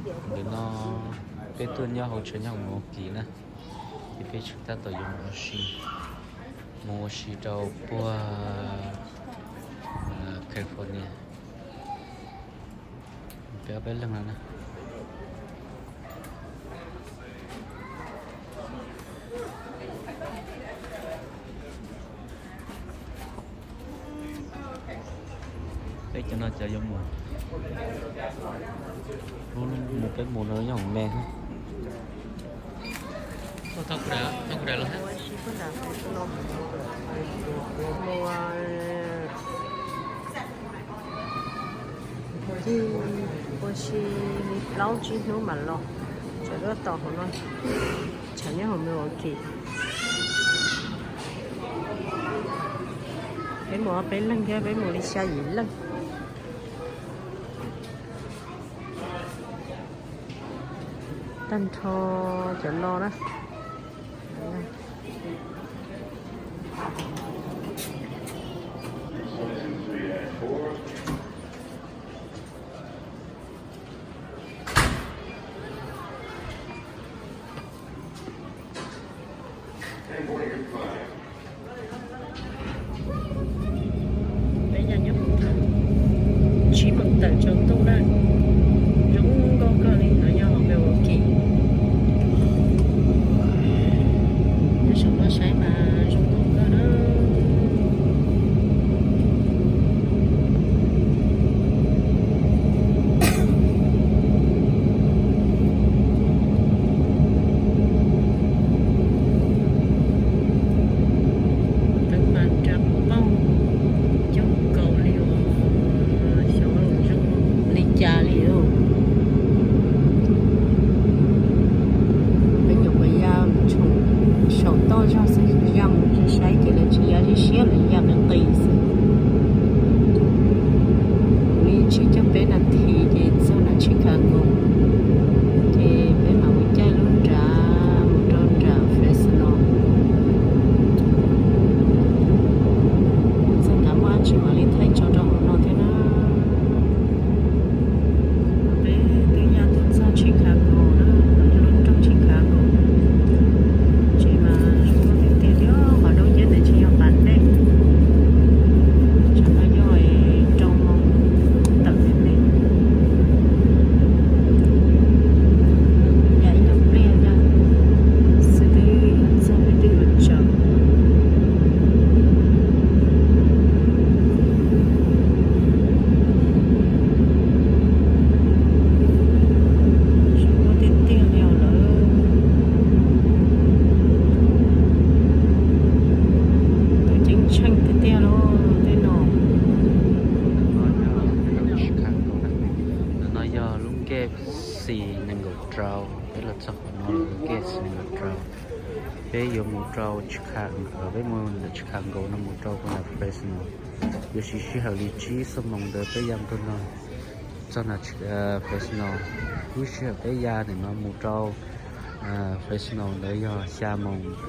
Ntawm no peb tuaj nyob hauv tsev nyob Milwaukee na, ces peb tseem tab tom yuav mus ua si, mus ua si rau puag California. Peb ob peb leeg no na. Peb cov no cov yuav mus, mus peb mus no nyob hauv me. Mus ncig ua si li plaub tsib hnub mam los, tsam lub tod hauv no, tsam nyob hauv Milwaukee. Peb mus ob peb leeg thiab, peb mus li xya yim leej. Tag nrho cov no na. Peb nyob nyob tsis meem tawm tsaus ntuj na, zoo nkauj kawg li no yog Milwaukee. Nyob saum no saib mas zoo nkauj kawg na. Twb mas nra paug coob nkaus li os, xyov zoo li cas li lauj. Peb nyuam qhuav ya tshoom saum toj zog xwb, ya mus saib ces lawv tsis ya siab siab, lawv ya qis qis xwb. Li tsib caug peb nas this ces txog nram Chicago, ces peb mam mus caij lub nrad mus rau nram Fresno. Txog nrad muaj dab tsi mam li thaij tso rau hauv no thiab na. Peb twb ya tuaj txog Chicago na, lub nroog Chicago. Tsev mas zoo nkauj tiag tiag li, qhov dub nciab ntawd tsis yog pas dej, tseem no yog rau moo tawm me me. Ya ib nyuag pliag xwb twb txog peb twb yuav tsaus. Zoo nkauj tiag tiag li os lawm. Tub ceeb tsheej tiag tiag lauj tej no. Ntawm no yog lub gate C nees nkaum rau, peb los txog qhov no lawm, gate C nees nkaum rau. Peb yuav mus rau Chicago, peb mus ntawm Chicago no mus rau puag nram Fresno. Yuav siv sij hawm li tsib xuab moos ntawd peb ya mus rau no, txog nram Fresno. Lub sij hawm peb ya ntawm no mus rau Fresno ntawd yog xya moos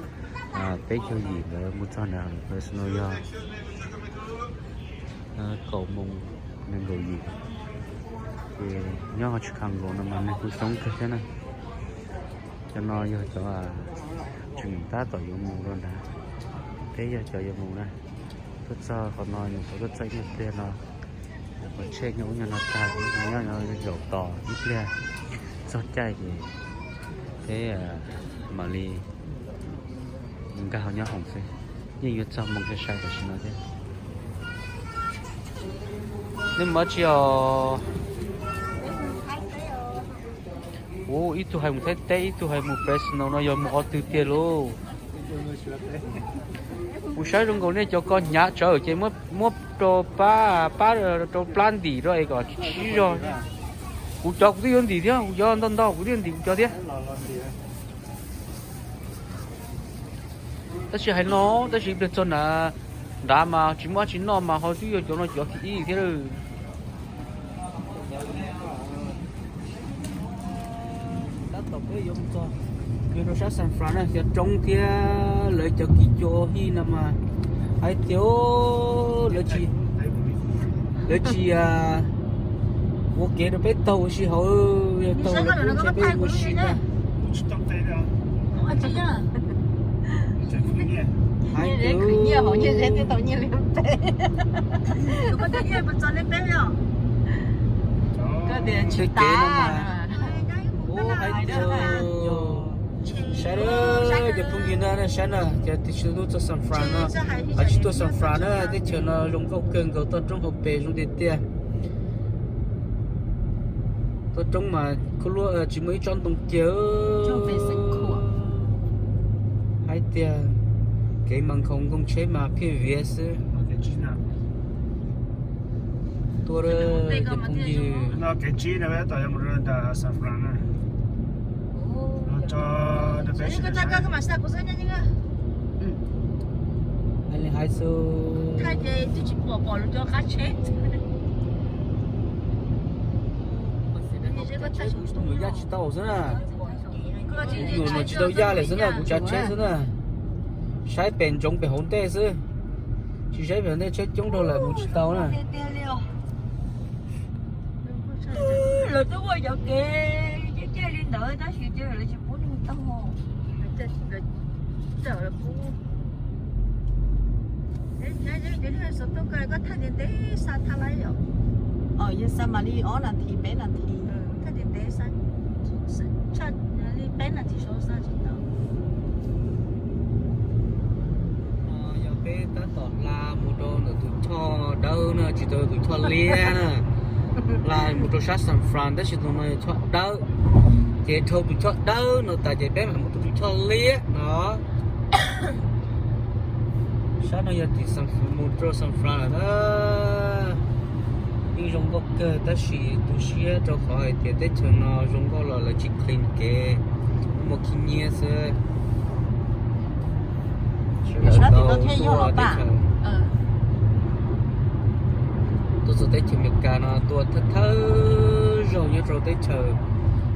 peb caug yim ntawd, mus txog nram Fresno yog kaum moos nees nkaum yim. Ces nyob hauv Chicago no mas neeg kuj coob kawg thiab na. Cov no yog cov tseem tab tom yuav mus rau nrad. Peb yog cov yuav mus na. Tuaj txog qhov no nyuam qhuav tuaj txog ib nyuag pliag no, nyuam qhuav check nyob ub nyob no tag, nyob zaum tos ib pliag txog caij ces peb mam li nkag hauv nyob hoom xwb. Yeej yuav txog moos sai sai tam sim no thiab. Nej mus dab tsi os? Ua ib tug hais mus Thaib teb, ib tug hais mus Fresno no yog mus qhov twg tiag lauj? Kuv saib zoo nkaus nej cov ko hnyav tsawv ces muab rau pab, pab rau plab ntim rau es kom sib zog. Kuv cov kuv twb yuav ntim thiab, kuv cov ntau ntau kuv twb yuav ntim kuv cov thiab. Tab sis hais no, tab sis pliag txog nrad, nrad mas tsis muaj dab tsi noj mas ho twb yuav cov no cov thib ib thiab. Tab tom peb yuav mus txog, yuav rau sab San Fran na, xyov roob thiab lawv cov kis cua hij no mas hais tias lawv tsis, lawv tsis Ua kev rau peb taug ua si hauv, yog taug lawm kuv ntshe peb ua si ntag. Khwv nyiaj hauv nyiaj zeb twb tau nyiaj li peb. Ua kev no mas, ua hais tias saib na, cov phooj ywg na, saib na, cov tim tsis tuaj San Fran no, hais tsis tuaj San Fran na, teb chaws no zoo nkauj kawg nkaus, toj roob hauv pes zoo tiag tiag. Toj roob mas khuab luab tsis muaj ib tsob ntoo kiag. Hais tias kev mas nkhaus nkoos tsheb mas phiaj viav xwb. Tuaj cov phooj ywg. Hais li hais xwb. Kuv yaj tsis tau xwb na. Kuv yus no tsis tau yaj lawm xwb na, kuv tsav tsheb xwb na. Saib pem ntsoov pem hauv ntej xwb. Tsis saib pem hauv ntej tsheb coob dhau lawm mus tsis tau na. Lawv twb ua cov kev ceg ceg li ntawd tab sis ces lawv tsis pub neeg taug. Lawv pub. Xov tooj ko koj thaij ntev ntev xa thaj laib yom? Yog xa mam li ob nas this peb nas this. Thaij ntev ntev xa, tshaj li peb nas this saud xa tsis tau. Yog peb tab tom hla mus rau ntawm tus choj dawb na, tsis tau tus choj liab na. Hla mus rau sab San Fran tab sis tus no yog choj dawb. Ces dhau tus choj dawb no tas ces peb mam mus rau tus choj liab no. Sab no yog tim San Fran, mus rau San Fran lawm na. Yeej zoo nkauj kawg tab sis tu siab rau qhov hais tias teb chaws no zoo nkauj los lawv tsis clean kev, muaj khib nyiab xwb. Sawv daws tau tuaj teb chaws, tuaj txog teb chaws Amelikas no tuaj thawj thawj zaug nyob rau teb chaws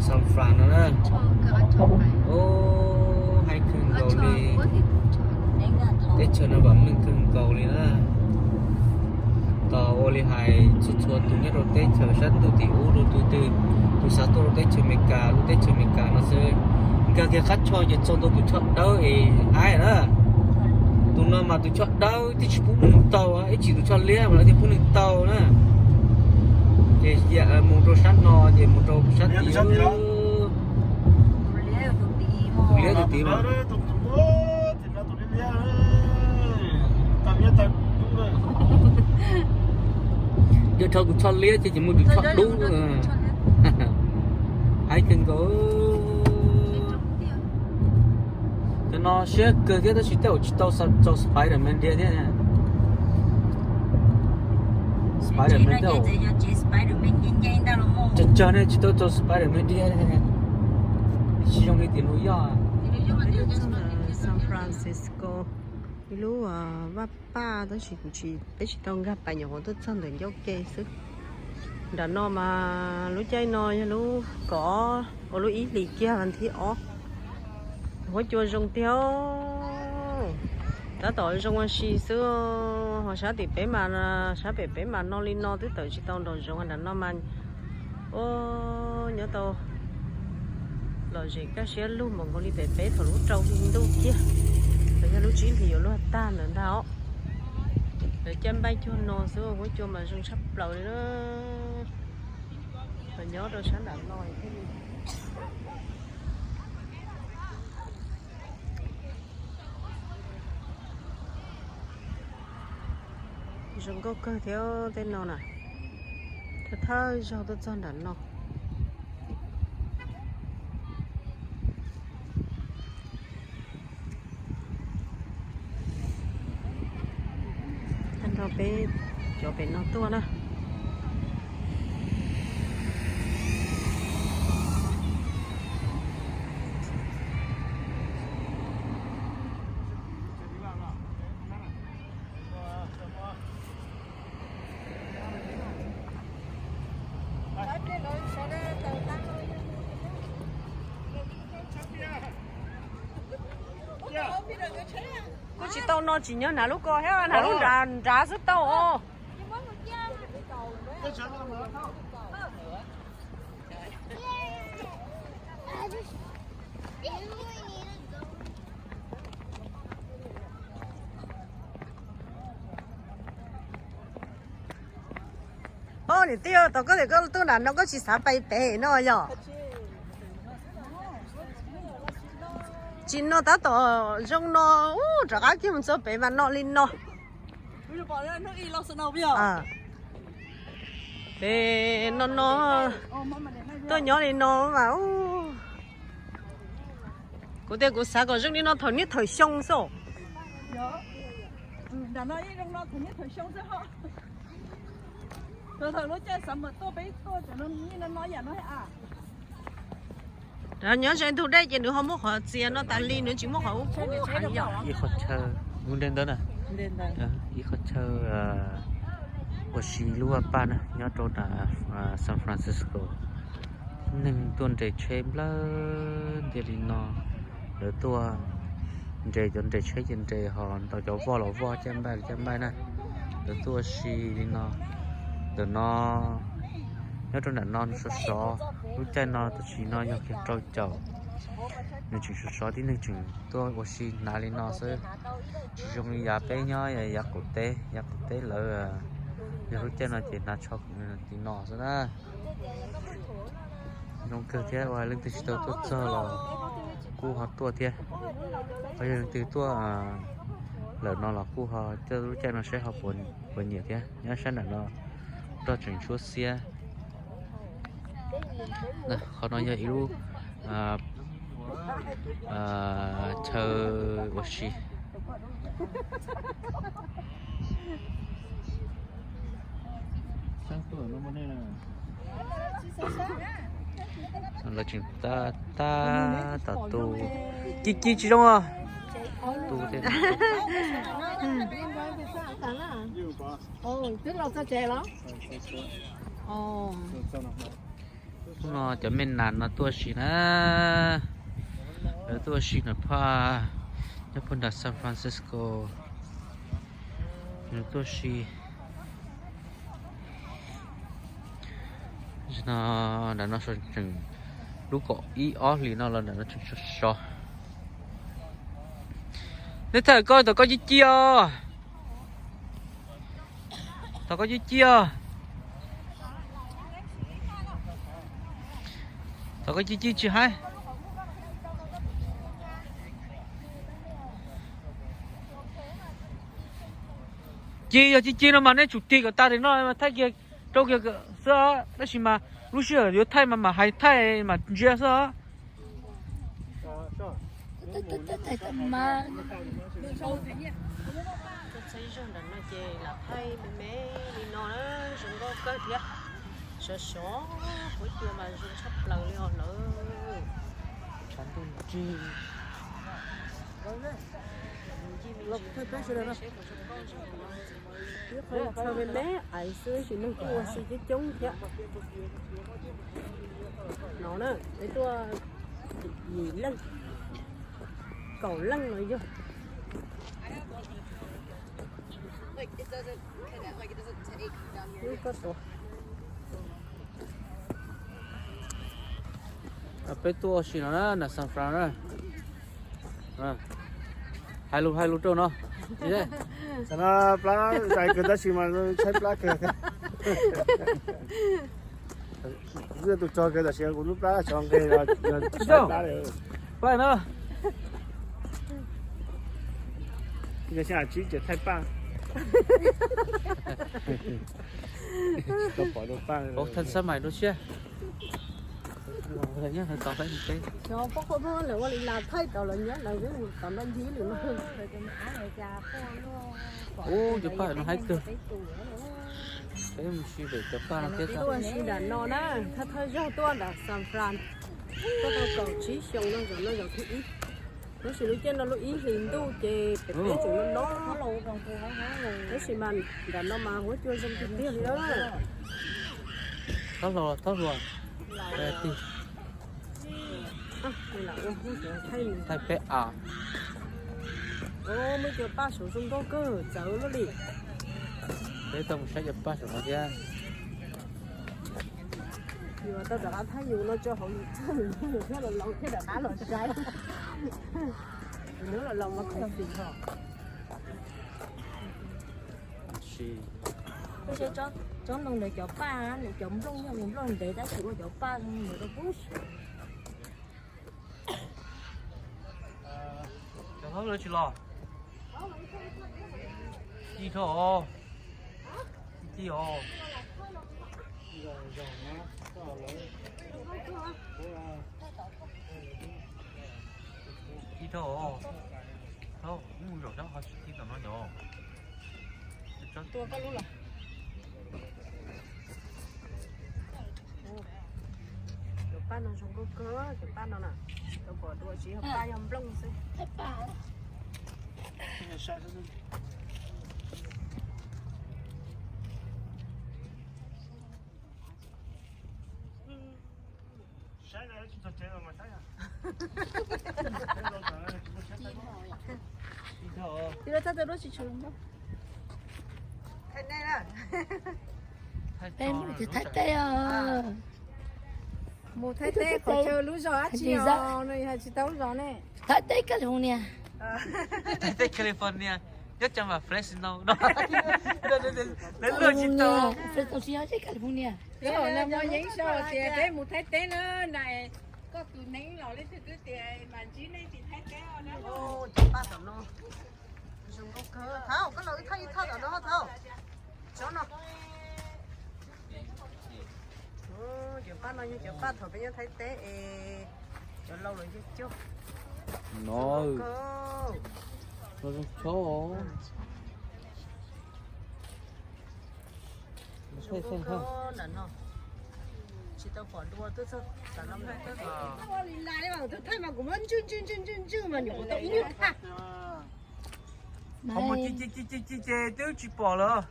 San Fran no na. Hais kawg nkaus li. Teb chaws no vam meej kawg nkaus li na. Tos ua li hais txhua txhua tus nyob rau teb chaws sab ntuj tim ub rau tus twg, tus xav tuaj rau teb chaws Amelikas, lub teb chaws Amelikas no xwb, nkag kiag qab choj ces txog ntawm tus choj dawb es aib na. Tus no mas tus choj dawb twb tsis pub neeg taug, ib txhis tus choj liab mas lawv thiaj pub neeg taug na. Ces mus rau sab no ces mus rau sab tim, tus liab tus tid mas. Yog dhau tus choj liab ces mus tus choj dub. Aib kawg nkaus. Cov no siab kawg thiab tab sis tej zaum tsis tau txaus Spiderman dhia thiab. Spiderman tej zaum tsawg tsawg ne tsis tau txaus Spiderman dhia. Tsis zoo li tim New York. San Francisco ib lub vaj paj tab sis kuv tsis, peb tsis tau nkag pas, nyuam qhuav tuaj txog ntawm ncauj ke xwb. Nram no mas lub caij no yog lub kaum ob, ua lub ib hlis kiag vas thib ob. Huab cua zoo tiag, tab tom zoo ua si xwb. Ho sab tim peb mas, sab pem peb mas no li no twb tawm tsis tau nraum zoov. Nram no mas ua nyob tau lom zem kaj siab lug npaum nkaus li pem peb thaum lub rau hli ntuj kiag, los yog lub tsib hlis yuav luag tag ntawd ntag os. Lawv caij npaij cuag no xwb, huab cua mas zoo tshaj plaws li na. Los nyob rau sab nram no thiaj li zoo nkauj kawg thiab tej no na. Thawj thawj zaug tuaj txog nram no. Tag nrho peb cov pem no tuaj na. Kuj tsis tau no, tsis nyob hnav lub ko thiab, hnav lub nrad nrad xwb tau os. Niam tij, tau koj tias koj tuaj nram no koj tsis xav pais pem no yog? Tsis no tab tom zoo no, rov qab kiag mus txog pem mas no li no. Pem no no, tuaj nyob li no mas, kuv tias kuv xav kom zoo li no thaum niaj thaum xyoo xwb. Nyob ze ntug dej ces nws ho muab qhov txias no tas li, nws tsis muab qhov ub. Ib qho chaw, ntawd na, ib qho chaw ua si lub paj na nyob rau nram San Francisco. Neeg tuaj nres tsheb nplawg ntias li no. Lawv tuaj nres, cov nres tsheb ces nres, ho ntau cov voj los voj, caij npaij los caij npaij na. Lawv tuaj ua si li no. Ntawm no, nyob rau nram no nws sov sov. Lub caij no tam sim no yog kiag rau caum, nws tseem sov sov, tib neeg tseem tuaj ua si hnav li no xwb. Tsis zoo li yav peb nyob yav qaum teb, yav qaum teb lawv yog lub caij no ces hnav tsho li no xwb na. Zoo kawg thiab, uas leej twg tsis tau tuaj txog los kuj ho tuaj thiab. Ho yog leej twg tuaj lawm no los kuj ho coj lub caij no saib ho puas nyiam thiab. Nyob sab nram no roj tseem tshuab xiab. Qhov no yog ib lub chaw ua si. Lawv tseem tab tab tom tu, ci ci tsis zoo os. Tu thiab. Twb los txog tsev los? Hnub no cov me nas no tuaj ua si na, lawv tuaj ua si nram phaj, nyob puag nram San Francisco. Nws tuaj ua si no, nram no tseem lub kaum ib ob hlis no los nram no tseem sov sov. Neb thaij koj tom koj ci ci os. Tom koj ci ci os. Tom koj ci ci tsis haib. Ci yog ci ci no mas nej tsum tig kom tas li no mas thaij kiag rau kiag xwb os, tab sis mas lub sij hawm yuav thaij mas mam hais thaij mam ntsia xwb os. Txog ib zaug nram no ces lam thaij me me li no na, zoo nkauj kawg thiab. Sov sov, huab cua mas zoo tshaj plaws li os lawm. Tshav ntuj nrig. Ib qho chaw me me ais xwb sis neeg kuj ua si coob coob thiab. No na, peb tuaj yim leej, kaum leej no yog. Peb tuaj ua si no na, nram San Fran na. Hais lus hais lus rau no. Xav no plab zais kawg tab sis mas tshaib plab kawg. Kuv tus tsog kawg tab sis kuv lub plab tsov nqeg, tshaib plab lawm. Paj no. Yog xyov tsib ces thaij paj. Thaij sab mais rau siab. Xyov pob kua muag lawv ua li nas thaij tau los nyob lawv tom no ncig lwm no. Ub, cov paj no haib kawg. Peb mus si pem cov paj no thiab. Tuaj si nram no na, thawj thawj zaug tuaj nram San Fran. Tuaj tau kaum tsib xyoo no, zaum no zaum thib ib. Tab sis lub caij no lub ib hlis ntuj ces pem peb tseem no no, tab sis mas nram no mas huab cua zoo tiag tiag li na. Thaub hluas, thaub hluas. Thaij peb av. Muaj cov paj saum zoo nkauj kawg, txawv luaj li. Peb tau mus saib cov paj saum no thiab. Yus tau rov qab thaij yus no tso hauv YouTube, yus thiaj los laus thiaj rov qab los saib. Hnub los laus mas khuv xim ho. Tsob ntoo ntawd cov paj, nws cov nplooj yog nws nplooj ntev tab sis ua cov paj zoo ntawd rau pub siav. Cov hlob lawv tsis los? Ci dhau os. Ci os. Ci dhau os. Thaub, mus zaum sab qhov tsis ci tom no yom. Tua koj lub los. Cov paj no zoo nkauj kawg, cov paj no na. Tau pom dua tsis yog paj, yog nplooj xwb. Tsis tau tau duab tsis tshua zoo nkauj. Peb mus Thaib teb os. Mus Thaib teb qhov chaw lub zos dab tsi os, no yog tsis tau lub zos ne. Thaib teb California. Thaib teb California, nyob cov mam Fresno no. Lawv luag tsis tau. Fresno tsis yog, California. Lub hom no yeej sau tias peb mus Thaib teb na, na koj tus neeg los leej twg twb tias mas ntsib nej tim Thaib teb os na. Cov paj tom no zoo nkauj kawg. Thaub, koj los wb thauj ib thauj tom no Thaub. Tsob no. Cov paj no yog cov paj thaum peb nyob Thaib teb es cov laus lawv cog cog. No, no zoo tshaj. Zoo nkauj kawg nram no. Tsis tau pom dua tuaj txog tom no. Tus thaij mas kuv muab ntswj ntswj ntswj ntswj ntswj mas nyuam qhuav tau ib nyuag thaj. Qhov muag ci ci ci ci ci ces twb tsis pom lawm.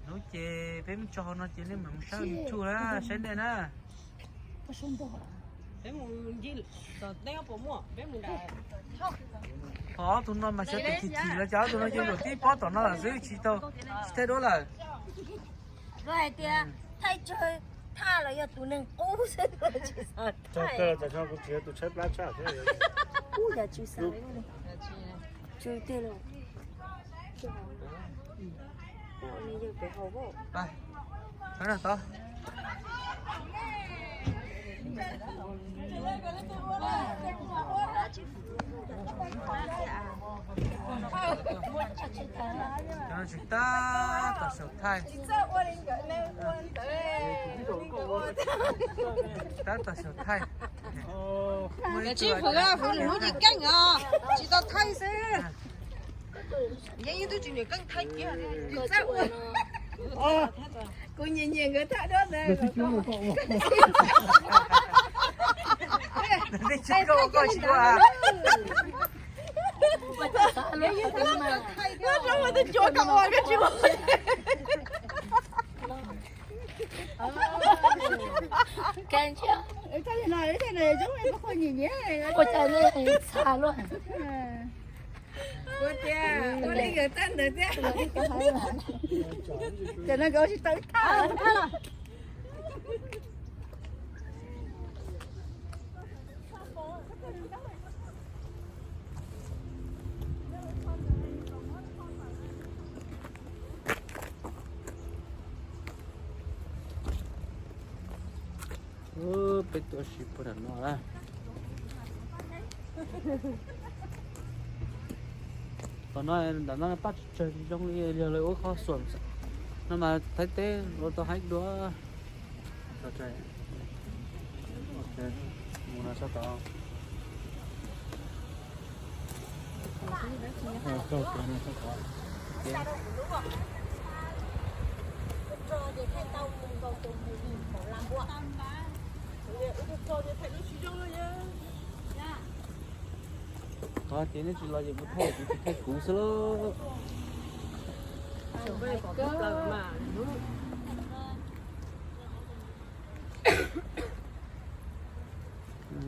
Hnub ces peb mus tso hauv no ces nej mam mus saib YouTube na, saib nej na. Ho ob tug no mas xyov tus thim thim los cas ob tug no ces zaum tib pob tom no lawm xwb, tsis tau, tsis thaij duab lawm. Koj hais tias thaij tsawg thaj los yog tus neeg qub xwb, tsis xav thaij. Kuv tsis yog tus tshaib plab tshaj thiab. Ub, yog tsw xav, tsw tiag los. Yawg pem haus. Cov no tsis tab tom xyaum thaij. Tab tom xyaum thaij. Muaj ib tug hais tias, hwv nws hnub ces keej os, tsis tau thaij xwb. Yeej ib tug tsis nyiam keej thaij kiag. Kuv nyiam nyiam nkawd thaij duab ntawd. Tsis koj ua koj tsis ua. Thaij duab mas thaij duab, thaij duab mas thaij duab. Ua cas ne, txha luaj. Ua tias ua li nkawd thaij ntawd thiab. Ces no nkawd ua tsis tau ib thaj. Peb tuaj si puag nram no lawm. Tom no nram no paj tsawg tsis zoo li, yog lawv ua qhov xuam no mas Thaib teb ua tau haib dua. Mus no sab tod. Qhov tias neb tsis los ces kuv thaij, kuv tsis thaij kuv xwb lauj.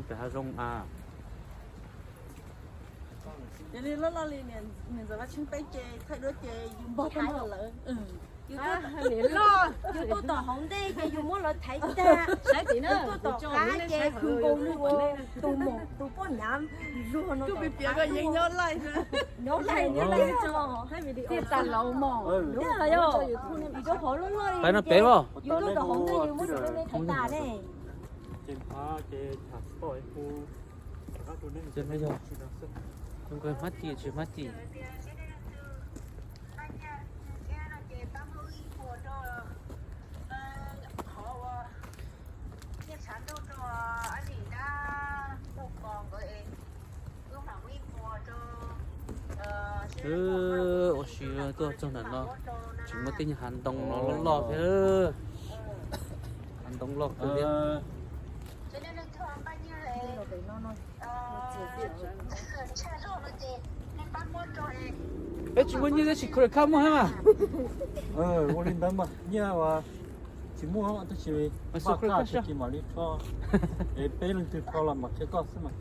Pem hav zoov a. Yog li loj loj li niam ntxawm Vaj Tsheej peb ces thaij duab ces yus npog tag nrho lawm. Yus tuaj tom hauv ntej ces yus muab lawv thaiv tag. Yus tuaj tom qab ces yus nkaus li ua tus mom tus poj nyav zuag no. Nyob laij, nyob laij tso. Thiaj tas laus mog. Yus rau hauv loj loj li. Yus tuaj tom hauv ntej yus muab tus me me thaiv tas ne. Hmab tim tsis hmab tim. Ua si tuaj txog ntawm no tsis muaj tej nyuag hav ntoo no loj loj thiab. Hav ntoo loj kawg thiab. Peb tsis muaj nyiaj tab sis credit card muaj thiab mas. Ua li ntawd mas nyiaj uas tsis muaj tab sis paj kaj tsis mam li rho. Es peb leej twg rho los mam qhia koj xwb mas.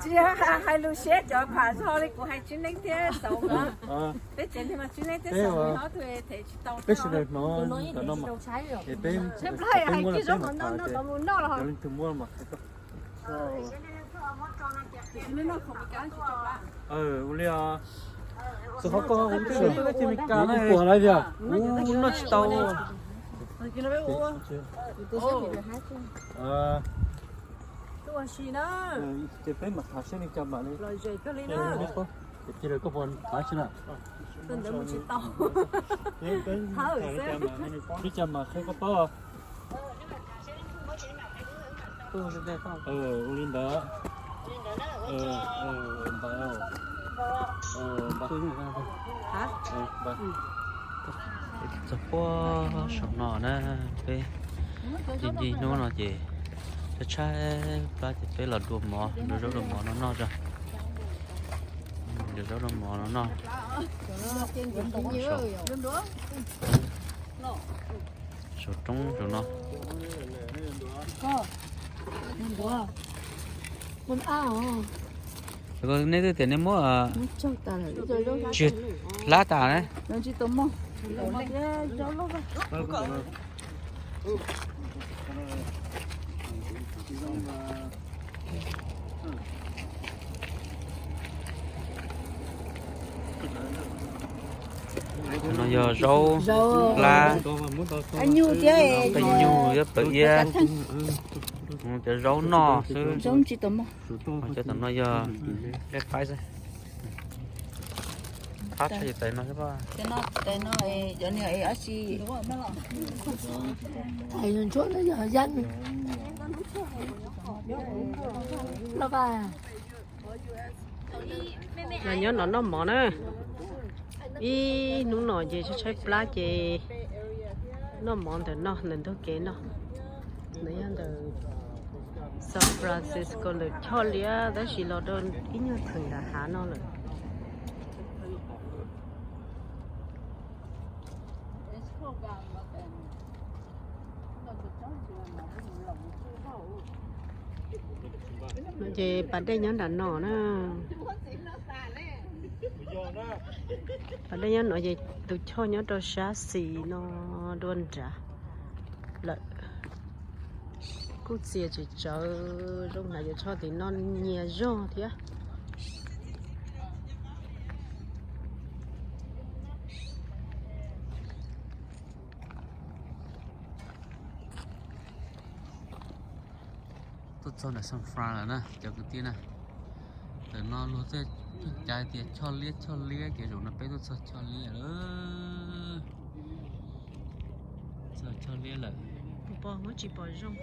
Tsis hais lus siab cov pham zog li kuv hais Tswv Neeb thiab Xauv mas. Peb tsev neeg mas Tswv Neeb thiab Xauv li ho tug them tsis tau. Peb sawv daws hnov ntawm no mas es peb muab los peb mam tham tias yog leej twg muab mas. Ua li os. Txog qhov koj twb peb teb Amelikas na, kuv noj tsis tau. Ces peb mam tham seb li cas mam li. Ces cia lawv koj puas tham tsis na. Li cas mam qhia koj paub. Ua li ntawd. Txog puag saum no na, peb ncig ncig hnub no ces tshaib tshaib plab ces peb los dua mov, dua zaub dua mov no noj tso. Dua zaub dua mov no noj. Saum roob saum no. Nej twb tias nej muab tsis hlab tas ne. No yog zaub hlab, paj nyuj thiab plawv iab, cov zaub noj xwb. Cov tom no yog lej faib xwb. Qab tshaj yus tais no xwb. Los nyob no noj mov na. Ib hnub no ces tshaib tshaib plab ces noj mov ntawm no ntawm ntug kev no. Ntawm yog ntawm San Francisco ntawm Choj Liab tab sis los rau ib nyuag theem nram hav no lawm. No ces pas dej nyob nram no na. Pas dej nyob no ces tus choj nyob rau sab xis no dua nrad lawm. Kuj txias tsis tsawv, zoo hais tias choj tim no nyias zog thiab. Tuaj txog ntawm San Fran lawm na cov kwv tij na. Ntawm no luag thiaj cai tias Choj Liab Choj Liab ces zaum no peb tuaj txog Choj Liab lawm. Txog Choj Liab lawm. Pom muab tsis pom zoo.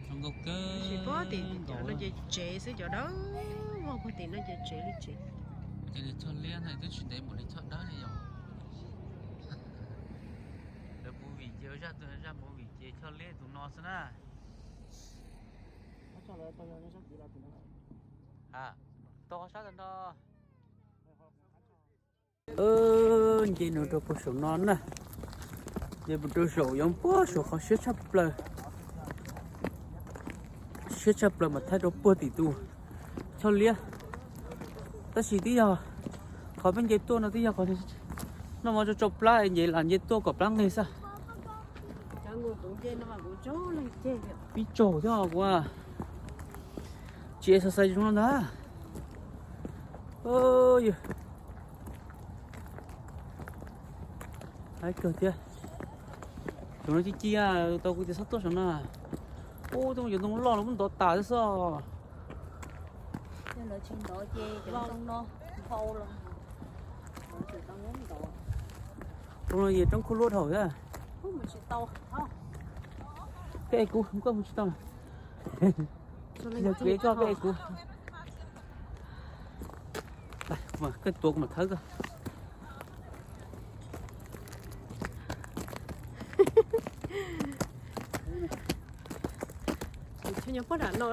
Zoo nkauj kawg. Tsis pom tim no ces tsev xwb, cov dawb vog puag tim no ces tsev li tsev. Ces Choj Liab no twb tsis ntev npaum li Choj Dawb ne yom. Lawv movie ces zaj twg zaj movie. Txog liab tus no xwb na. Tau qhov sab tag nrho. Nce no rau puag saum no na. Nce mus rau saum yoov puag saum qhov siab tshaj plaws. Siab tshaj plaws mas thaij rau puag tim tus choj liab. Tab sis twb yog qhov peb nce tuaj no twb yog qhov noj mov tso tsau plab es nce lam nce tuaj kom plab nqig xwb. Pib tsaug thiab kuv tsis exercise zoo no ntag. Haib kawg thiab. Saum no ci ci tau kuv tias txhob tuaj saum no. Ub, tej mus yuav ntoo loj los muab ntov tas xwb xwb. Roob no yog roob khuab luab dhau thiab. Koj ev kuv, koj mus tsis tau. Yog kuv ev koj, koj ev kuv. Koj tuav kuv mam thawb koj. Nyob pob nram no.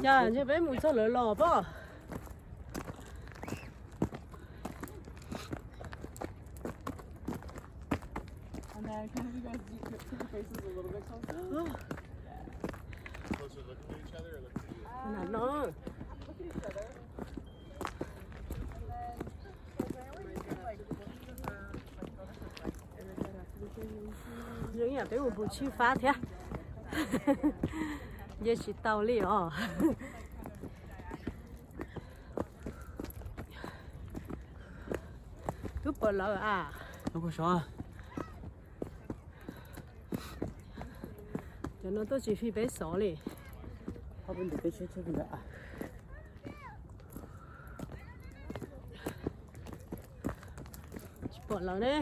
Cas ntshe peb mus txog lawv los pob. Zoo yam peb mus pus tsib fab thiab. Nce tsis tau li os. Twb pom lawv a. Cov no tuaj tsis fij peb xov li. Tsis pom lawv ne.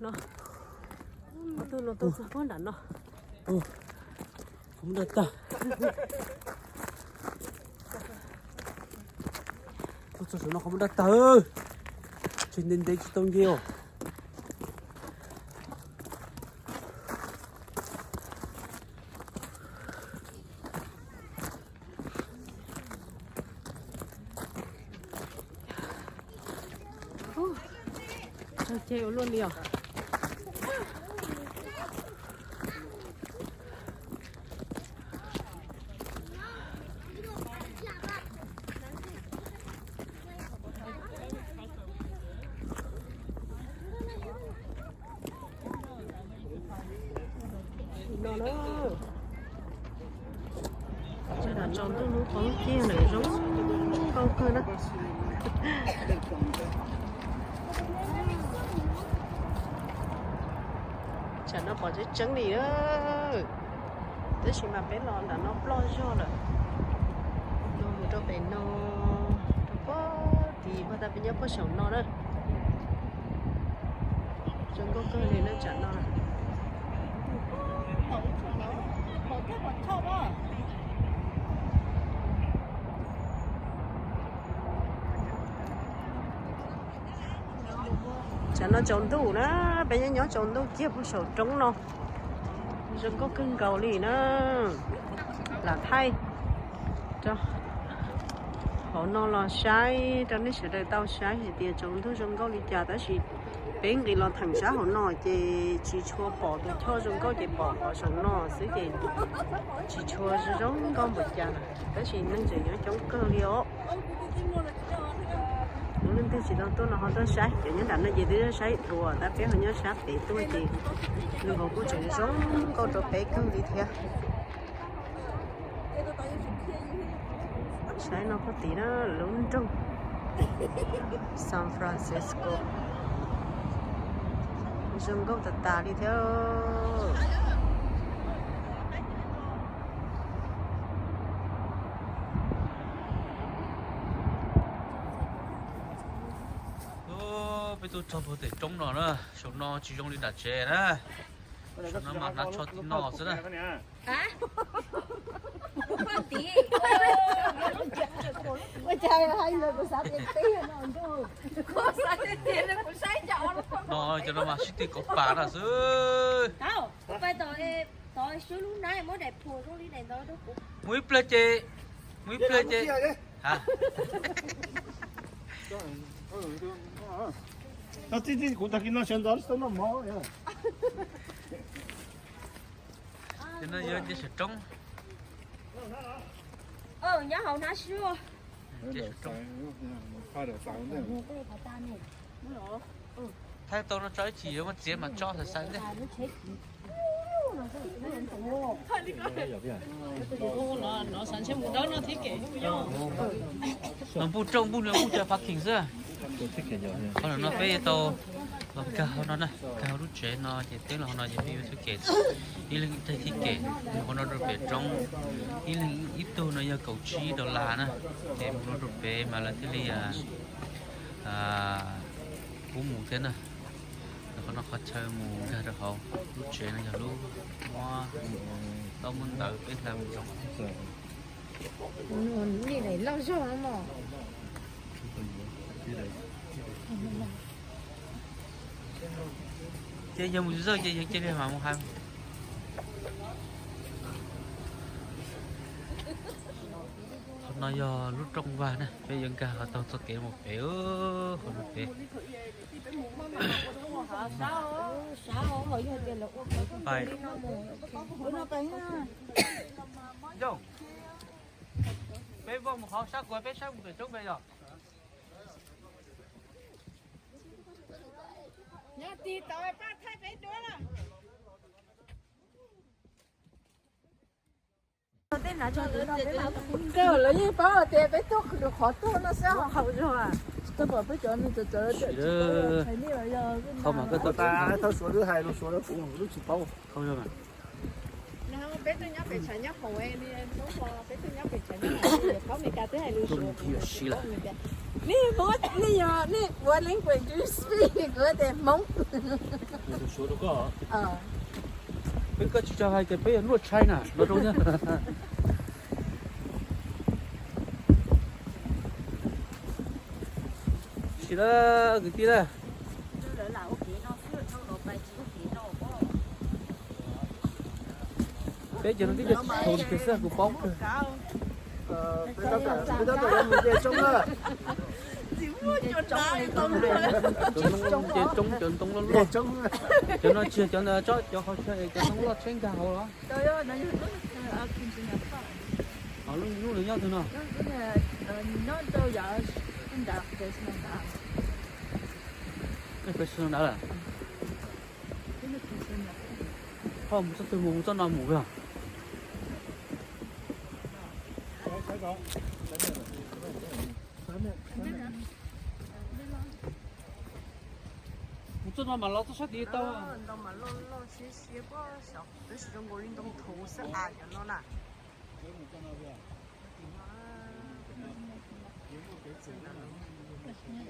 No, ob tug no tuaj txog pob nram no. Qhov muab daj tag. Tuaj txog saum no qhov muab daj tag. Tsis ntev ntev tsis tau nce os. Tsag ceg ua luaj li os. No na, tsaus ntuj hnub poob kiag lawm zoo nkauj kawg na. Tsam no pom tseeb tseeb li na. Tab sis mas peb los nram no ploj zog lawm. No mus rau pem no, rau puag tid, puag ta peb nyob puag saum no na. Zoo nkauj kawg li na tsam no. Tsam no tsaus ntuj na, peb nyob nyob tsaus ntuj kiag puag saum roob no. Zoo nkauj kawg nkaus li na. Lam thaij rau hauv no los saib rau nej sawv daws tau saib hais tias tsaus ntuj zoo nkauj li cas, tab sis peb nqis los theem sab hauv no ces tsis tshua pom tus choj zoo nkauj, ces pom qhov saum no xwb ces tsis tshua zoo nkauj npaum cas, tab sis neeg tseem nyob coob kawg li os. Lub neej twg tsis tau tuaj no ho tuaj saib, cov nyob nram no ces twb saib dua, tab peb ho nyob sab pem tuaj ces nws ho kuj tseem zoo nkauj rau peb kawg li thiab. Saib no puag tid na, lub nroog San Francisco zoo nkauj tas tas li thiab. Tuaj txog puag tim roob no na, saum no tsis zoo li nram tsev na. Saum no mas hnav tsho tim no xwb na. No cov no mas sib tw kauv pas no xwb. Mus ib pliag ces, mus ib pliag ces, ha. Kuv tag kis no sawv ntxov tsis tau noj mov. Ces no yog nce saum roob. Nyob hauv hnab sub. Nce saum roob. Thaij tau no tso ib chim yuav muab txiav mas tso xav xav ntej. Mas npuj rooj npuj nws npuj cov parking xwb. Qhov no peb yuav tau los kag hauv no na, kag hauv lub tsev no ces peb los hauv no ces peb yuav thib kem, ib leeg ib teg thib kem, mus hauv no rau pem roob, ib leeg ib tug no yog kaum tsib dollar na, ces mus no rau pem mas lawv thiaj li pub mus thiab na. Qhov no qhov chaw mus nkag rau hauv lub tsev no yog lub muab tau muab ntawv peb hla mus zoo. Loj zog no mog. Ces yog mus zoj ces yog cia li mam mus hais. Qhov no yog lub rooj vag na, peb yuav nkag qhov taug txoj kev mus pem, qhov no pem. Peb vaj mus qhov sab kuv peb saib mus pem roob pem yog. Tej no lawv yeej paub tias peb tuaj qhov tuaj no xwb, haum zog. Koj pom peb cov me cov cov, qhov mas koj tau, tau Suav lub hais lus Suav lawv kuv lub tsis paub. Peb tuaj nyob pem tshav nyob hauv, peb tuaj nyob pem tshav nyob hauv, paub Meskas twb hais lus Suav. Nej, what, nej yog, nej, what language do you speak? Kuv tias Hmoob. Peb koj tsis tau hais tias peb yog luaj China no rau thiab. Tsis lawm kwv tij na. Peb cov no twb yog tsis thaum kiag xwb kuv paub kawg. Cov ntoo ces roob, cov ntoo loj loj. Cov no tsis yog cov ntawd, cov qhov chaw cov ntoo loj tsheb nkag hauv los? Lub lwm nyob twg no? Personal ntawd lawm. Ho mus txoj twg mus, mus txoj no mus yog. Mus txoj no mas los txoj sab tid tau. Ntoo mas loj loj siab siab pob xyov, tab sis zoo nkaus li ntoo thuv xwb as cov no na.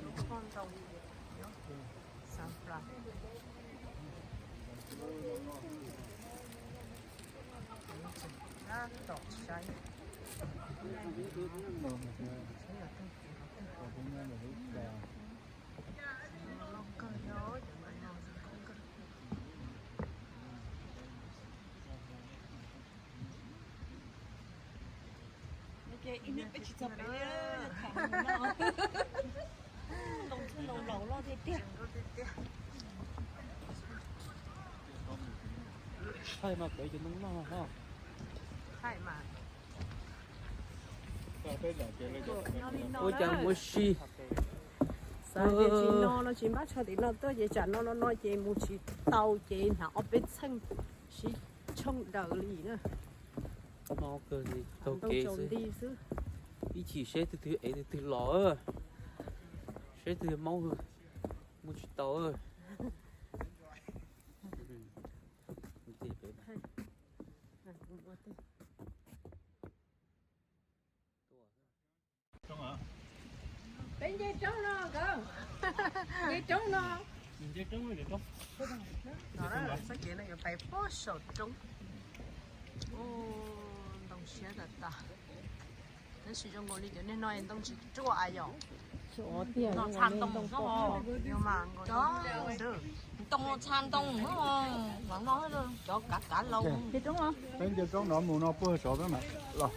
Lub qhov ntoo xav plas. Tab tom saib. Ces ib hnub peb tsis txog pem, tham mus no. Ntoo txwj ntoo laus loj tiag tiag. Thaij mas pem cov ntoo loj ho. Thaij mas. Ua cas mus ua si. Xav tias tsis no no tsis npab tsho tim no tuaj ces tsam no no no ces mus tsis tau ces hnav ob peb txheej sib tshooj daws li na. No kawg li taug kev xwb. Ib chim seb tus twg ev tus twg los, seb tus twg maub, mus tsis tau. Peb nce roob no nkawd, nce roob no. Nce roob no, nce roob. No, txoj kev no yuav pais puag saum roob. Ntoo siab tas tas. Tab sis zoo nkaus li cov niag no ntoo tsis ruaj yom. Ntoo txha ntoo, ntoo txha ntoo, cov kav kav laus. Peb nce roob no mus no puag saud peb mam los.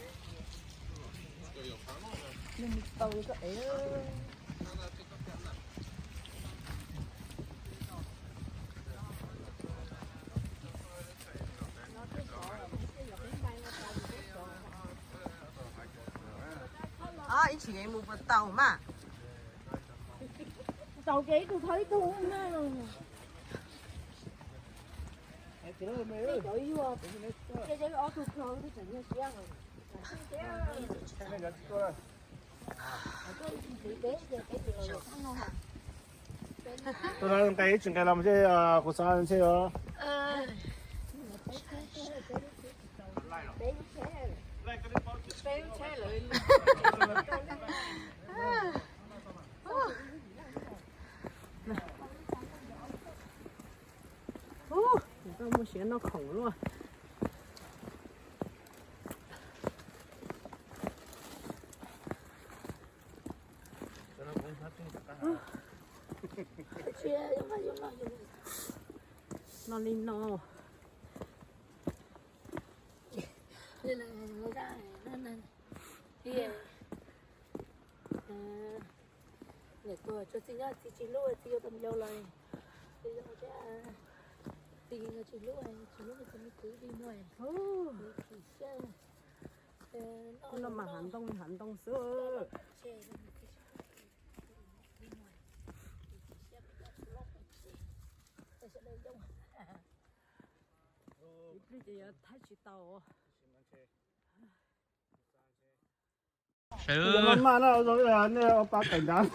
Ib ntsis mus puas tau mas. Tau ces ib tug thawj ib tug na. Cov yuag, ces ob tug thawj twb tseem nyuaj siab. Tuaj nqe ib tsis nqe los mas kuv xav ntshe os. Ub, tau muaj siav noj khoom luaj. Noj li no. Niam tus tso txiv nyob txiv tsis hlub txiv yuav tus yau los, txiv tsis hlub tsis hlub txiv me kwv li no. Kuv no mas hav ntoo hav ntoo xwb. Ib pliag ces yuav thaij tsis tau. Sawv nej ob pab pem nrad.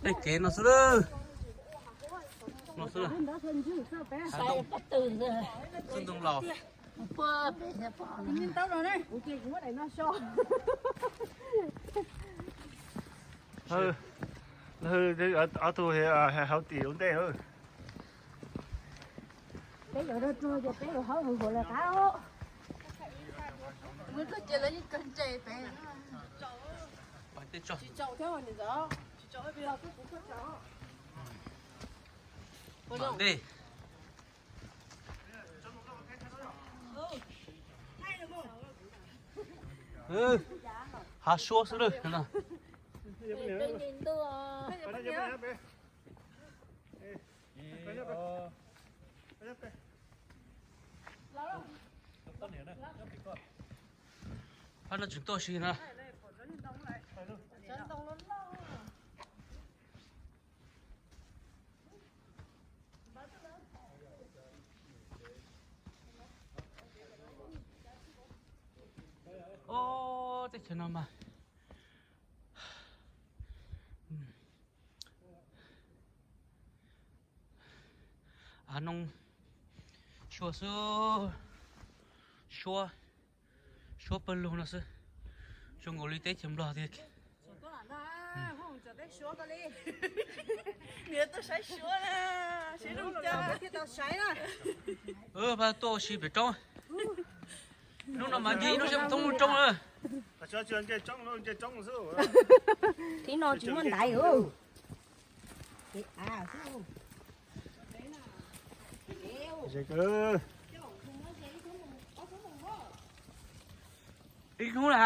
Tej kev no xwb lawm. No xwb lawm. Xwb ntoo laus. Ob tug hauv tim ua ntej. Peb yuav rau tsuag ces peb yuav hauv hauv lawv qab. Muab koj cia lawv yeej kawg ntse pem. Tsis tsaus thiab niam ntxawm. Tsis tsaus. Hav suab xwb lawm no. Pab no tseem tuaj si na. Ob teb chaws no mas av noo suab xwb, suab, suab pawg lug no xwb, zoo nkaus li teb chaws Nplog tiag. Pab tuaj ua si pem roob. Hnub no mas nce ib hnub seb mus thoob lub roob na. Thib no tsis muaj ntaiv. Ib hnub na.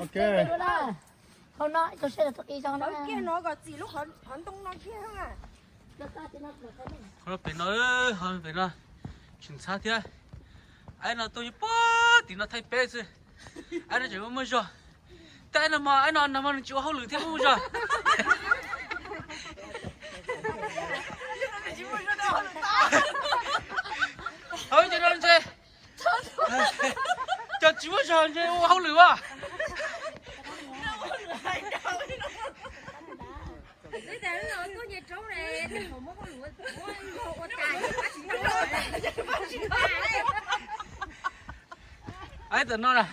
Ok. Hauv no ib tug seb tau qi zoo na. Kiag no kom txim lub qhov ntoo no kiag. Qhov no pem no, qhov pem no tseem ntxhab thiab. Aib no tuaj nyob puag tim no thaij peb xwb. Aib no tseem muaj muaj zog. Tab no mas, no no mas nws tsis ua hauj lwm thiab ua zog. Hauv cov no ntshe, cov tsis muaj zog ntshe ua hauj lwm as. Tam no na.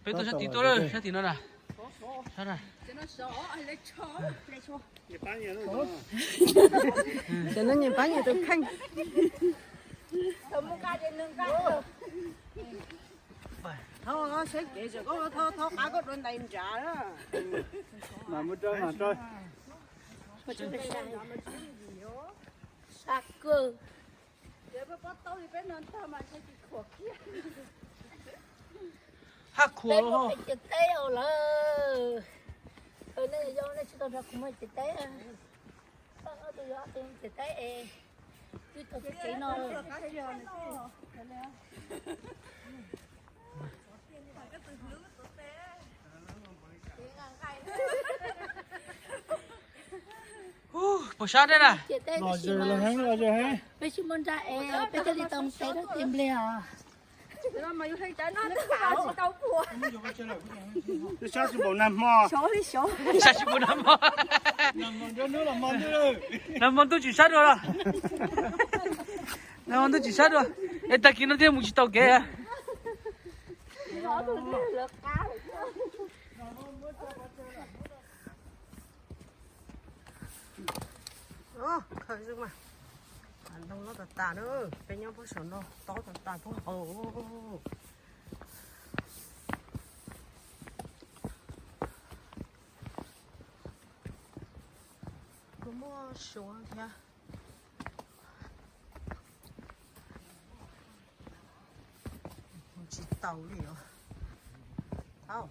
Peb tuaj sab tim tuaj, sab tim no na. Sab na. Cov no nyias pab nyias tus kheej. Thov saib kev, koj thov qab koj dua ntais nrad. Mas muab rau mas rau. Sa kawg. Haj khuav. Peb muaj peb ciam teb os lawm. Nej yog nej tsis tau nrog kuv muaj ciam teb. Koj ob tug yog ob tug ciam teb es twb tau txoj kev no. Puas sab thiab na? Peb tsis muaj nra es peb thiaj li tau mus pem dab teg nplej os. Twb sab tsis npaum nag hmo. Sab tsis npaum nag hmo. Nag hmo ntuj tsis sab dua los? Nag hmo ntuj tsis sab dua. Es tag kis no thiaj mus tsis tau kev. Khaws zoo mas. Ntoo no tas tas na, peb nyob puag saum no tob tas tas puag hauv. Kuj muaj suav thiab. Tsis tau li os. Thaum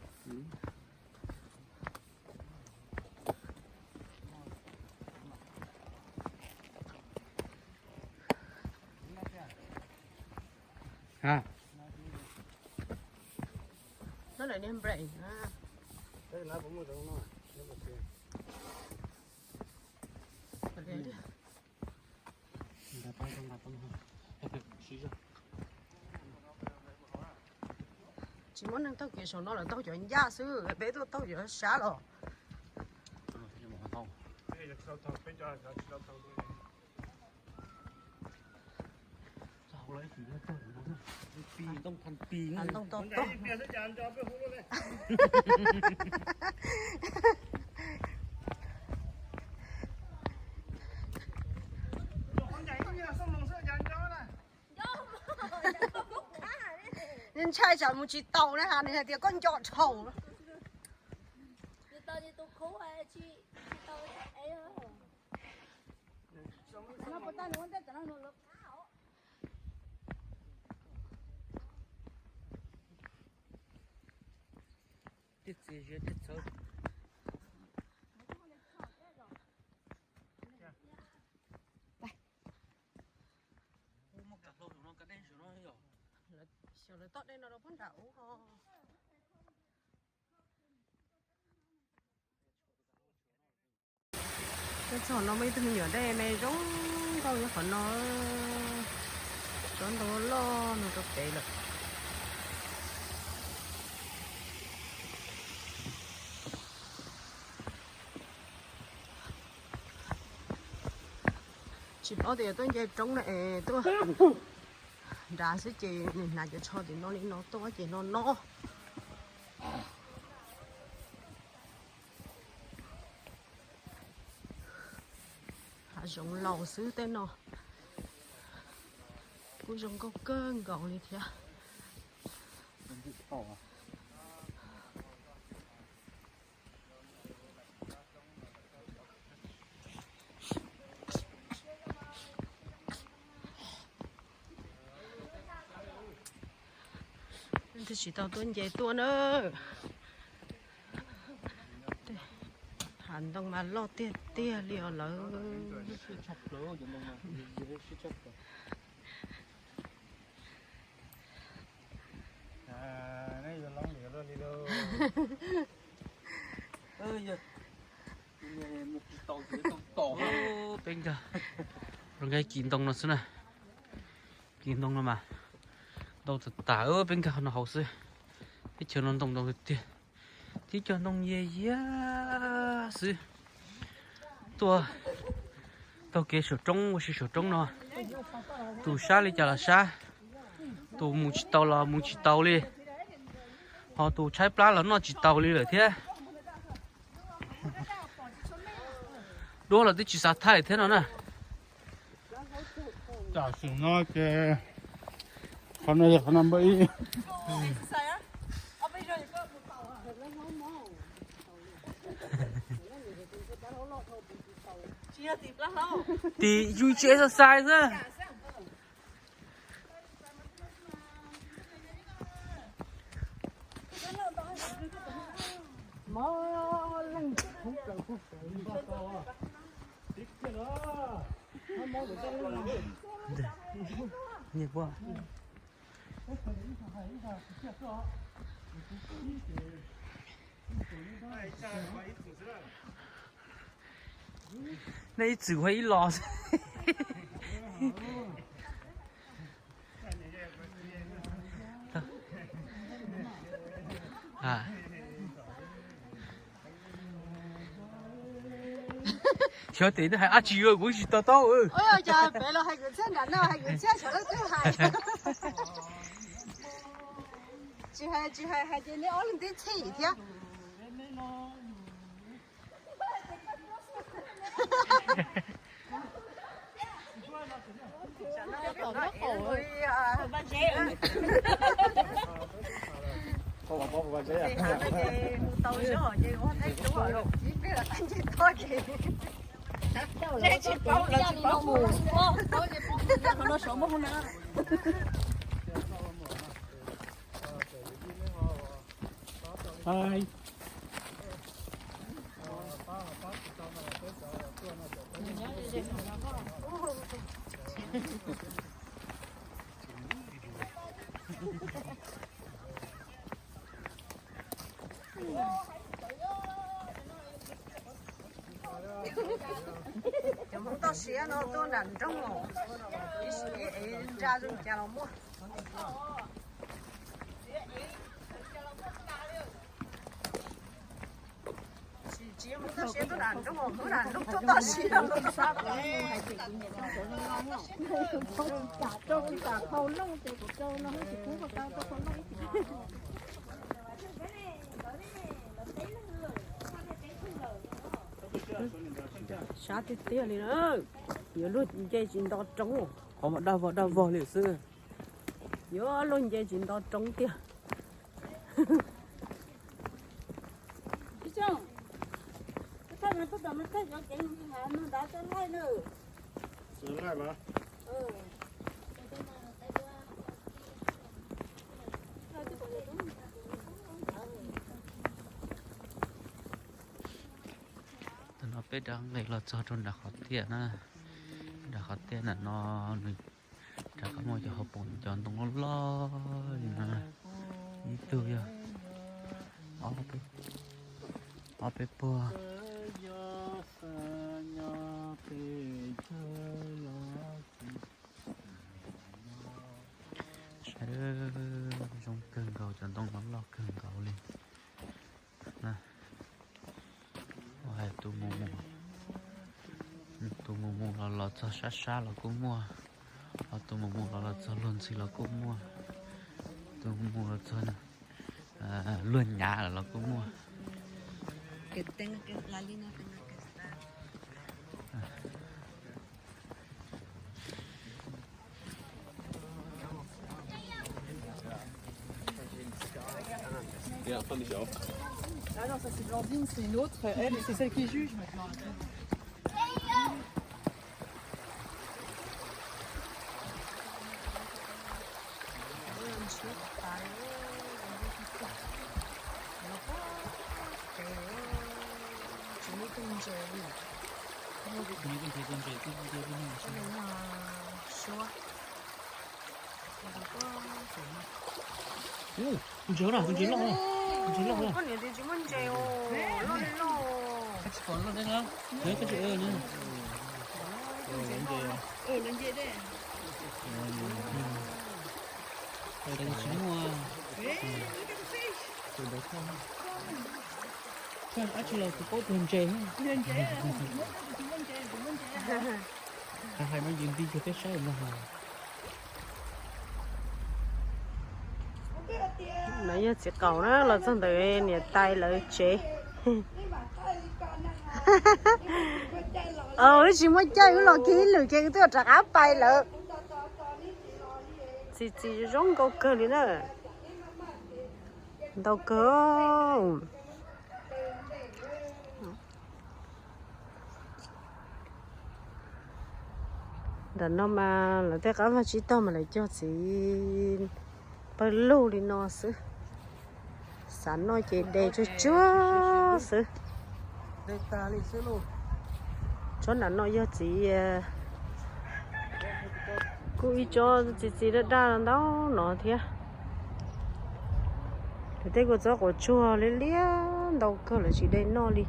Tsis muaj neeg taug kev saum no lawm, taug cov ncaj xwb, peb tuaj taug cov sab los. Ntoo tau tog. Nws ntshai tsam mus tsis taus na, nws hais tias koj nco dhau. Tej txiv ziab tej txhawb. Xyov lawv toj dej no rau puag nram ub ho. Peb txog no muaj ib tug me nyuam dej me zoo nkauj nyob qhov no, tsob ntoo loj no rau pem lawm. Tsis paub tias tuaj nce roob na es tuaj nrad xwb ces nws hnav cov tsho tim no li no tuaj ces no no. Hav zoov laus xwb tej no. Kuj zoo nkauj kawg nkaus li thiab. Twb tsis tau tuaj nce tuaj na. Ntoo mas loj tiag tiag li os lawm. Peb nkag rau nqe kis ntoo no xwb na. Kis ntoo no mas ntau tas tas, peb nkag no hauv xwb. Teb chaws no ntoo ntau tiag tiag. Tib cov ntoo yias yias xwb. Tuaj taug kev saum roob ua si saum roob no. Tus sab li cas los sab, tus mus tsis tau los mus tsis tau li, ho tus tshaib plab los noj tsis tau li lawm thiab. Duab los twb tsis xav thaij thiab no na. Tam sim no ces qhov no yog qhov no npawb ib. Tim yus tsis exercise xwb. Nej ib txwm ua ib los. Xyov tim nej hais dab tsi kuv tsis to taub. Ua cas pem los hais kwv txhiaj, nram no hais kwv txhiaj, xyov leej twg hais. Tsis hais, tsis hais, hais ces nej ob leeg twb txhij thiab. Cov Hmoob toj siab no tuaj nram nroog, ib sim ev nra zoo cas los muaj. Tsis, tsis yog Hmoob toj siab tuaj nram nroog, Hmoob nram nroog tuaj toj siab. Sab tiag tiag li na. Yuav luag nce tsis nto roob, qhov mas daj vog daj vog li xwb. Yuav luag nce tsis nto roob tiag. Tam no peb rov nqes los txog rau nram qhov tiaj na. Nram qhov tiaj ntawm no nws rov qab muaj cov hauv paus cov ntoo loj loj li no. Ib tug yog ob peb puag. Saib, zoo kawg nkaus, cov ntoo loj loj kawg nkaus li. Hais tus mus mus, tus mus mus los los txog sab sab los kuj muaj, ho tus mus mus los los txog luag ntxhi los kuj muaj, tus mus mus los txog luag nyav los los kuj muaj. Ah non, ça c'est Blandine, c'est une autre. Elle, c'est celle qui juge maintenant. Tsis muaj Tus ntses li. Tus ntses, tus ntses, tus ntses, tus ntses. Tus ntses loj, tus ntses loj, tus ntses loj. Koj niam tias tsis muaj ntses os, loj li loj. Koj tsis pom loj thiab na. Koj tsis, tus ntses loj. Tsis muaj. Koj dab tsi los kuv paub tiag ntses. Hais mas yus nti cuag peb saib no. No yog txiv qaum na, los txog ntawm niam tais lawv tsev. Wb tsis muaj caij, wb los kiag ib lwm ces wb twb rov qab pais lawm. Txiv txiv zoo nkauj kawg li na. Ntau kawg. Nram no mas lawv tej qab vaj tsib taug mas lawv cog txiv pawg lug li no xwb. Xav noj ces de tsuag tsuag xwb. Tsob nram no yog txiv, kuj ib tsob txiv txiv daj daj ntau no thiab. Lawv tej kua txob quav tsuag liab liab ntau kawg lawv tsis de noj li.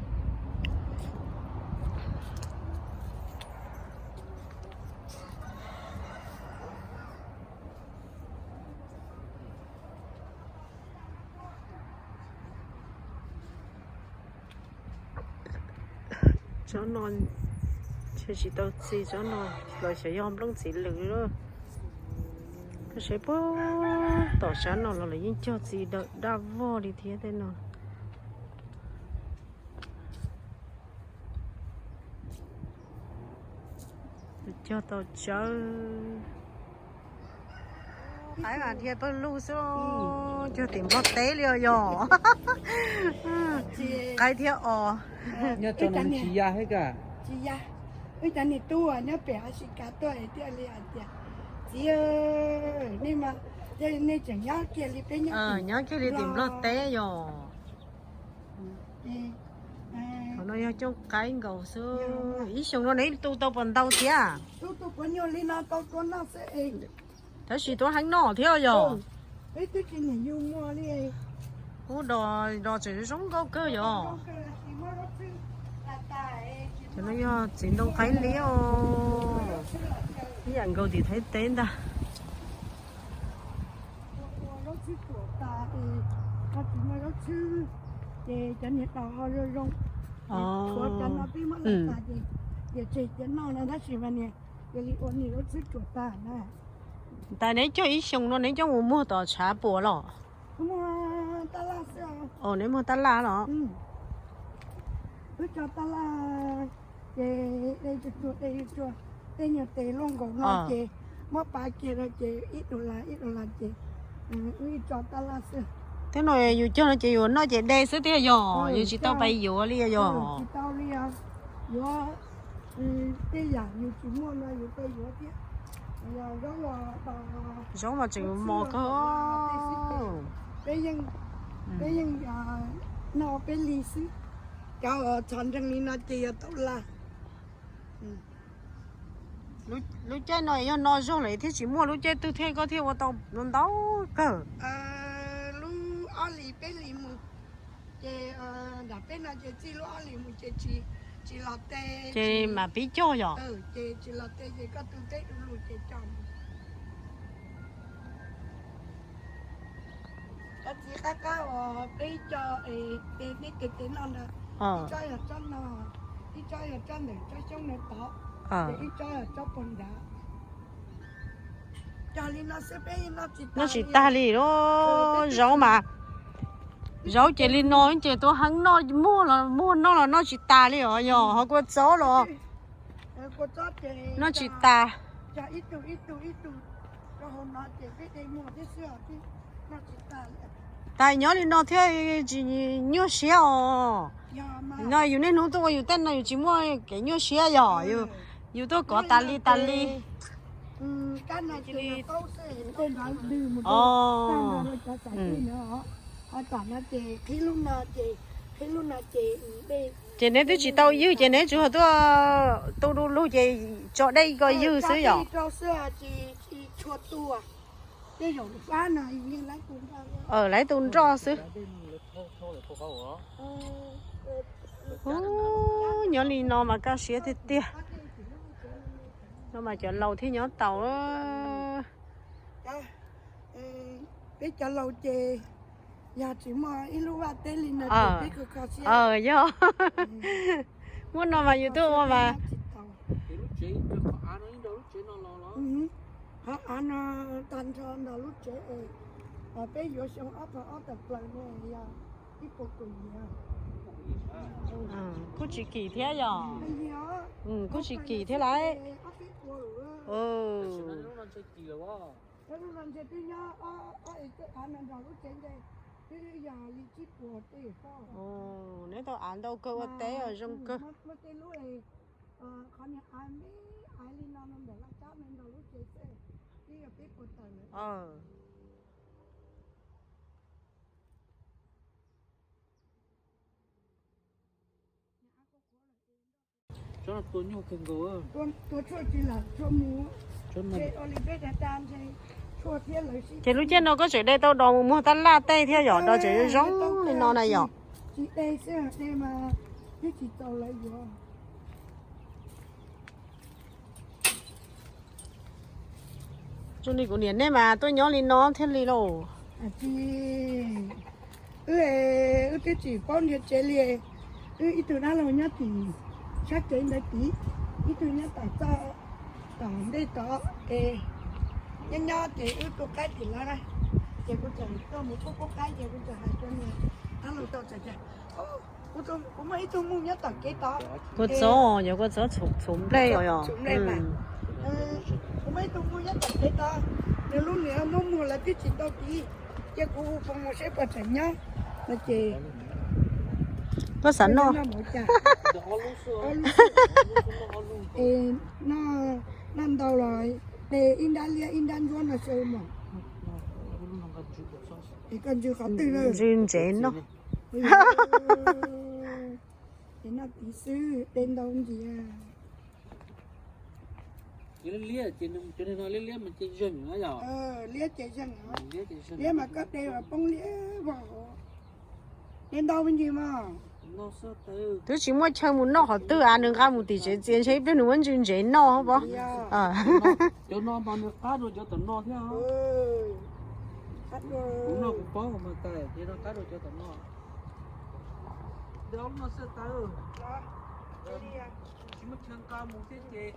Tsob no ntshe tsis tau txi, tsob no los xyov yog nplooj txiv lwm lawm. Koj saib puag tom sab no los lawv yeej cog txi dawm daj vog li thiab tej no. Cog tau tsawb. Qaib mas dhia pawg lug xwb, cog tim Nplog teb li os yog. Qaib thiab os. Nyob tso no tsis ya thiab ka. Tsis ya. Wb cov niam tub nyob pem Amelikas tuaj thiaj li hais tias, txiv, nej mas, nej tseem nyob kiag li peb nyob, nyob kiag li tim Nplog teb yog. Qhov no yog cooj qaib nkaus xwb. Ib xyoos no neb tu tau puas ntau thiab? Tab sis tuaj heev noj thiab yog. Ub, dos tseem zoo nkauj kawg yog. Cov no yog txiv ntoo qaib liab os. Ib yam nkaus tim Thaib teb ntag. Tas neb cog ib xyoos no neb coj mus muag tom tshav puas los? Neb muag tab laj los? Wb cog tab laj, ces de tsuag tsuag, de tsuag tsuag, tej nyuag tes luaj nkaus no ces muab pav kiag rau ces ib dollar ib dollar ces wb tso tab laj xwb. Tej no yus cog no ces yus noj ces de xwb thiab yog, yus tsis tau pais yuav li yog. Tsis tau li os, yuav tej yam yus tsis muaj no yus pais yuav thiab. Zaub mas tseem mos kawg. Peb yeej, peb yeej noj peb li xwb. Cov txhos nreeg li no ces yog tau laj. Lub caij no yog no zog lawm thiaj tsis muaj, lub caij twg thiaj koj thiaj ua tau ntau kawg? Lub ob hlis peb hlis mus, ces nram peb no ces txij lub ob hlis mus ces tsis, tsis los tes. Ces mam pib cog yom? Ces tsis los tes ces koj tu teb du lug ces cog mus. Cov txiv qab qab uas peb cog es tes neb tes tes no ntag, ib tsob yog tsob no, ib tsob yog tsob ntawm tsob xyoob no tod, ces ib tsob yog tsob puag nrad. Cog li no xwb peb noj tsis tag li. Zaub mas, zaub ces li no ces tua heev noj, muag los muag noj los noj tsis tas li os yog, ho kua txob los noj tsis tas. Tas nyob li no thiaj tsis nyuaj siab os. No yus niaj hnub tuaj ua yus tej no yus tsis muaj kev nyuaj siab yog, yus tuaj kov tas li tas li. Os, no ces qhib lub no ces Ces neb twb tsis tau ywg ces neb tsuas tuaj tu du lug ces tso dej ko ywg xwb yom? Lawv tu nroj xwb. Nyob li no mas kaj siab tiag tiag. No mas cov laus thiaj nyob tau. Peb cov laus ces yog tsis muaj ib lub vaj teb li no ces peb kho kho siab. Yog. Muaj no mas yus tuaj ua mas. Qhov av no tag nrho ntawm lub tsev es peb yuav xyoo ob phav ob tawm plaws no yog ib puas kaum yim. Kuj tsis kim thiab yog? Kuj tsis kim thiab lauj. Neb tau av ntau kawg ua teb zoo kawg. Ces lub caij no koj tseem de tau dos mus muag tab laj tej thiab yom, dos tseem zoo zoo li no na yom? Zoo li kuv niam nej mas tuaj nyob li no thiaj li lauj. Wb, wb twb tsis paub nrhiav tsev li. Wb ib tug dab laug nyob tim sab tsev ntawd tid, ib tug nyob tom txaj tom ntej tod es nyob nyob ces wb tu qaib tim lawv na, ces kuv txawm tuaj mus pub pub qaib ces kuv txawm hais rau niag dab laug tau tias, kuv muaj ib tug muj nyob tom kev tod. Kua txob, yog kua txob txhuv nplej os yog. Kuv muaj ib tug muj nyob tom kev tod, nws lub niam muab muag lawv twb tsis tau tid, ces kuv hu foos mus seb puas tseem nyob no ces koj xav noj. Noj ntau los de ib nrab liab ib nrab ntsuab no xyaw mas. Es koj ntsw qhov twg? Ntsw ntsev noj. Ces noj tid xwb, de ntau ntxias. Liab ces zeeg, liab mas koj de mas poob liab vog hauv. De ntau me ntsis mas. Twb tsis muaj chaw mus noj qhov twg, nws nqa mus tim tsev txias ntshe ib pliag nws muab ntsw ntsev noj pob. Cov no mas nws qab dua cov tom no thiab. Kuv noj kuv paub mas tais ces no qab dua cov tom no. De ob lub no xwb tais. Tsis muaj chaw nqa mus thiab ces.